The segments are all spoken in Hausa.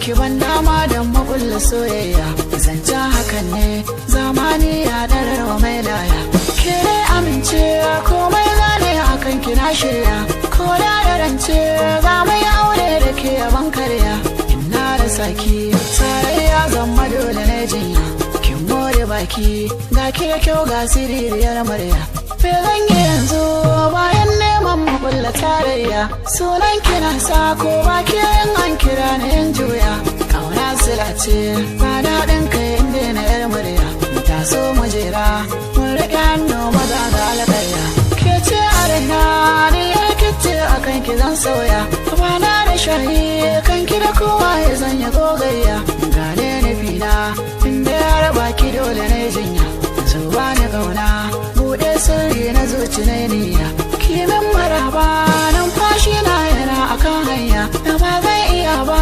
Ki ban dama don makulla soyayya. Zancen hakan ne zamani ya dararwa mai laya. Ke dai amince komai zane akan ki na shirya. Ko da da rance za mu yi aure da ke yaban karya. Ina da saki sarayya zama dole na jinya. Kin more baki ga ki da kyau ga siririyar murya. Me zan yi yanzu bayan neman makulla tarayya. Sunan kina sa ko baki yin an kira na yin juya. Kauna sila ce ba daɗin kai inda na yar murya. Taso mujera mun riƙe hannu maza ga alƙarya. Ke ce a raina ni yar kice a kan ki zan sauya. Bana da shayi kan ki da kowa ya zanya gogayya. Gane nufina inda ya raba ki dole na jinya. Zuba ni ƙauna buɗe sirri na zuci na niyya. Kimin maraba numfashi na yana akan hanya. Da ba zan iya ba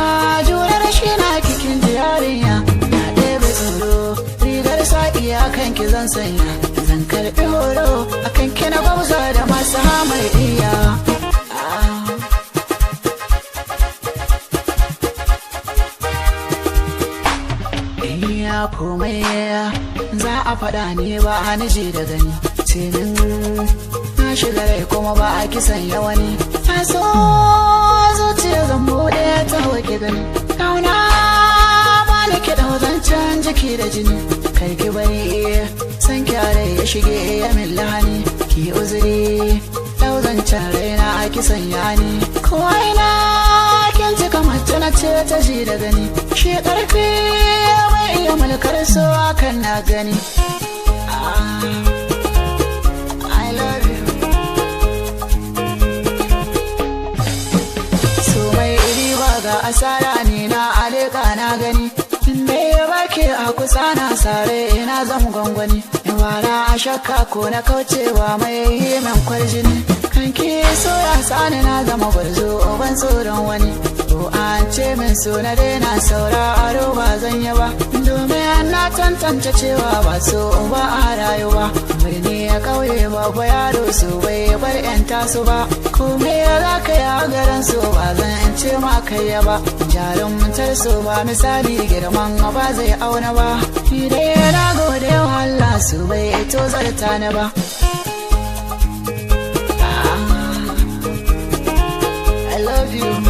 jurar shi na kikin jiyarinya. Na ɗebe tsoro rigar saƙi akan ki zan sanya. Zan karɓi horo akan ki na gwabza da masu hamar iya. Iya komai za a faɗa ne ba a nije da gani. Tinin na shiga rai kuma ba a kisan yawani. Na so zuciya zan buɗe ta wake gani. Kauna ba ni ki ɗau zancen jiki da jini. Kai ki bari san kyare ya shige ya min lahani. Ki uzuri ɗau zancen raina a kisan yani. Ko ina kin cika mace na ce ta ji da gani. Shi ƙarfi bai iya mulkar so akan na gani. I love you. So mai riba ga asara ne na aleka na gani. Inda ya baki a kusa na sare ina zam gwangwani. Wara a shakka ko na kaucewa mai yi min kwarjini. Kanki so ya sani na zama gwarzo ban tsoron wani. Ko an ce min so na daina saura aro ba zan yi ba. Domin na tantance cewa ba so ba a rayuwa. Birni ya kauye babba yaro su bai bar yan tasu ba. Kome ya za ka yi a garin su ba zan ce ma kai ba. Jarumtar su ba misali girman ba zai auna ba. Ni dai na gode wa Allah su bai ito zarta ni ba. I love you.